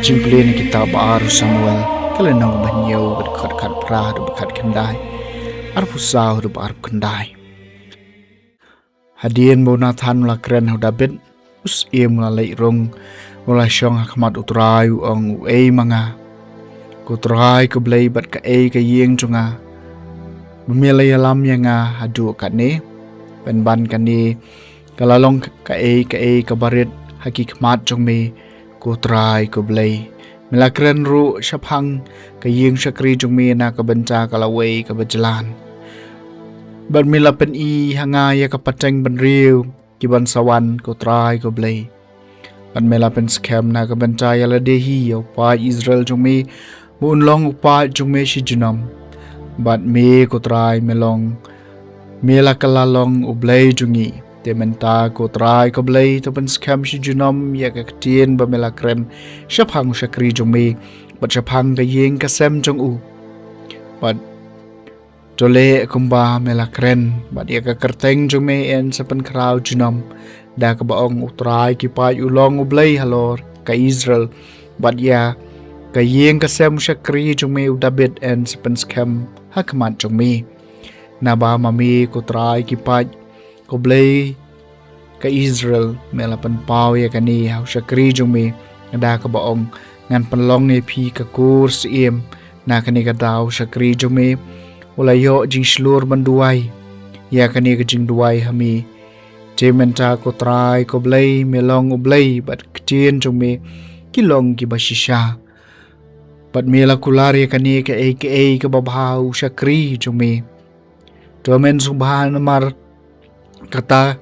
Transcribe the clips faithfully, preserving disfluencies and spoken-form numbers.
Jingpule na kitab ba ar u Samuel, ka lynnong ba hynñiew, bad khat khat phra haduh ba khat khyndai, arphew saw haduh ba arphew khyndai. Hadien ba u Nathan u la kren ha u Dabid, u syiem u la leit rung, u la shong ha khmat u Trai, u ong, uei ma nga, ko Trai ko Blei, bad kaei ka ïing jong nga, ba me la ïalam ïa nga haduh katne? Pynban kane ka la long kaei kaei kaba rit ha ki khmat jong me, ko Trai ko Blei. Me la kren ruh shaphang ka ïing shakri jong me na ka bynta ka lawei kaba jlan, bad me la pyni ha nga ïa ka pateng bynriew ki ban sa wan, ko Trai ko Blei. Bad me la pynskhem na ka bynta ïa lade hi ïa u paid Israel jong me, ba un long u paid jong me shi junom. Bad me, ko Trai, me long, me la ka la long u Blei jong ngi. Te mynta, ko Trai ko Blei, to pynskhem shi junom ïa ka ktien ba me la kren shaphang u shakri jong me, bad shaphang ka ïing ka sem jong u. Bad to leh kumba me la kren, bad ïa ka kyrteng jong me yn sa pynkhraw junom, da kaba ong, u Trai ki paid u long u Blei halor ka Israel. Bad ïa ka ïing ka sem u shakri jong me u Dabid yn sa pynskhem ha khmat jong me. Naba ma me, ko Trai ki paid, ko Blei ka Israel, me la pynpaw ïa kane ha u shakri jong me, da kaba ong, ngan pynlong ïa phi ka kur syiem. Na kane ka daw u shakri jong me u la ïoh jingshlur ban duwai ïa kane ka jingduwai ha me. Te mynta, ko Trai ko Blei, me long u Blei, bad ktien jong me ki long kiba shisha. Bad me la kular ïa kane kaei kaei kaba bha ha u shakri jong me. To men sngewbha namar kata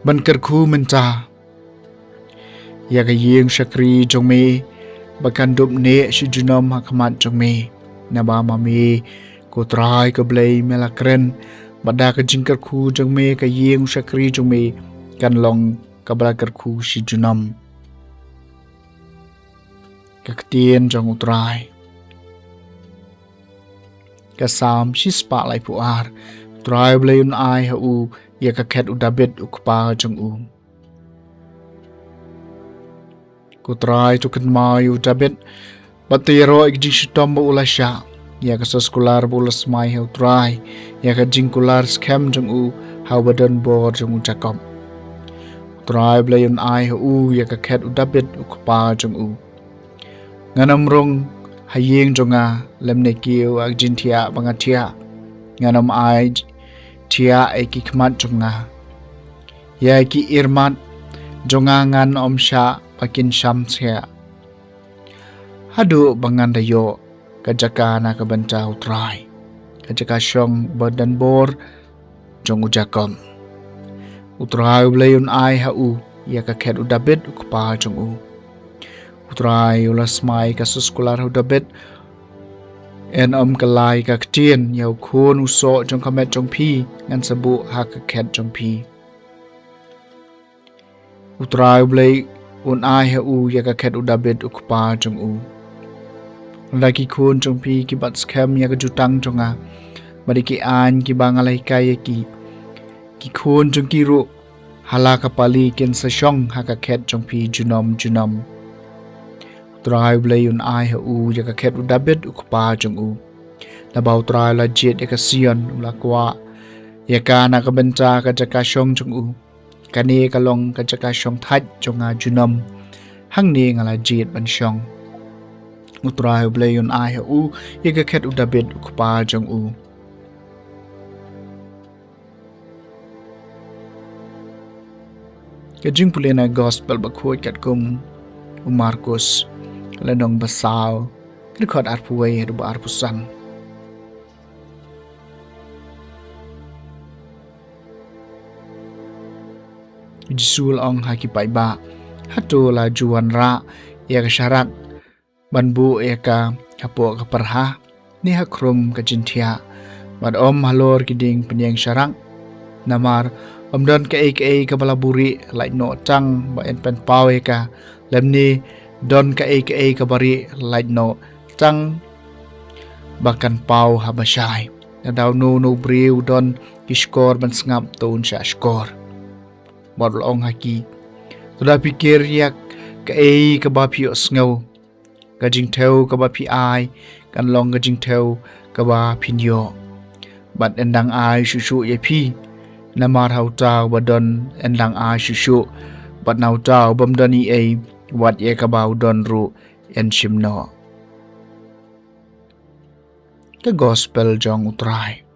ban kyrkhu mynta ïa ka ïing shakri jong me, ba kan dup neh shi junom ha khmat jong me. Naba ma me, ko Trai ko Blei, me la kren, bad da ka jingkyrkhu jong me ka ïing shakri jong me kan long kaba la kyrkhu shi junom. Ka ktien jong u Trai. Ka Salm shispah laiphew ar. U Trai u Blei un ai ha u ïa ka khet u Dabid u kpa jong u. Ko Trai, to kynmaw ïa u Dabid, bad to ïaroh ïa ka jingshitom ba u la shah, ïa ka soskular ba u la smai ha u Trai, ïa ka jingkular skhem jong u ha uba donbor jong u Jakob. U Trai u Blei un ai ha u ïa ka khet u Dabid u kpa jong u. Ngan ym rung ha ïing jong nga, lymne kiew ha ka jingthiah ba nga thiah. Ngan ym ai thiah ïa ki khmat jong nga. Ïa ki irmat jong nga ngan ym shah ba kin sham thiah, haduh ba ngan da ïoh ka jaka na ka bynta u Trai, ka jaka shong ba donbor jong u Jakob. U Trai u Blei un ai ha u ïa ka khet u Dabid u kpa jong u. U Trai u la smai ka soskular ha u Dabid, yn ym kylla ïa ka ktien, ïa u khun u soh jong ka met jong phi ngan sa buh ha ka khet jong phi. U Trai u Blei un ai ha u ïa ka khet u Dabid u kpa jong u. Lada ki khun jong phi ki bat skhem ïa ka jutang jong nga, bad ïa ki aiñ kiba nga la hikai ïa ki, ki khun jong ki ruh ha la ka pali kin sa shong ha ka khet jong phi junom junom. U Trai u Blei un ai ha u ïa ka khet u Dabid u kpa jong u. Naba u Trai u la jied ïa ka Sion, u la kwah ïa ka na ka bynta ka jaka shong jong u. Kane ka long ka jaka shong thait jong nga junom. Hangne nga la jied ban shong. U Trai u Blei un ai ha u ïa ka khet u Dabid u kpa jong u. Ka jingpule na gospel bakhuid katkum u Markus, lynnong ba saw, ka dkhot arphew wei haduh ba arphew san. U Jisu u la ong ha ki paidbah, hato la ju wanrah ïa ka sharak ban buh ïa ka hapoh ka pyrha, ne ha khrum ka jingthiah, bad ym halor ki dieng pynïeng sharak? Namar ym don kaei kaei kaba la buhrieh lait noh tang ba yn pynpaw ïa ka, lymne don kaei kaei kaba rieh lait noh tang ba kan paw haba shai. Lada uno uno u briew u don ki shkor ban sngap, to un shah shkor. Bad u la ong ha ki, to da pyrkhat ïa kaei kaba phi ïohsngew. Ka jingthew kaba phi ai kan long ka jingthew kaba phin ïoh, bad yn dang ai shuh shuh ïa phi. Namar ha uta uba don yn dang ai shuh shuh, bad na uta u bym don ei ei, wat ïa kaba u don ruh yn shim noh. Ka Gospel jong U Trai.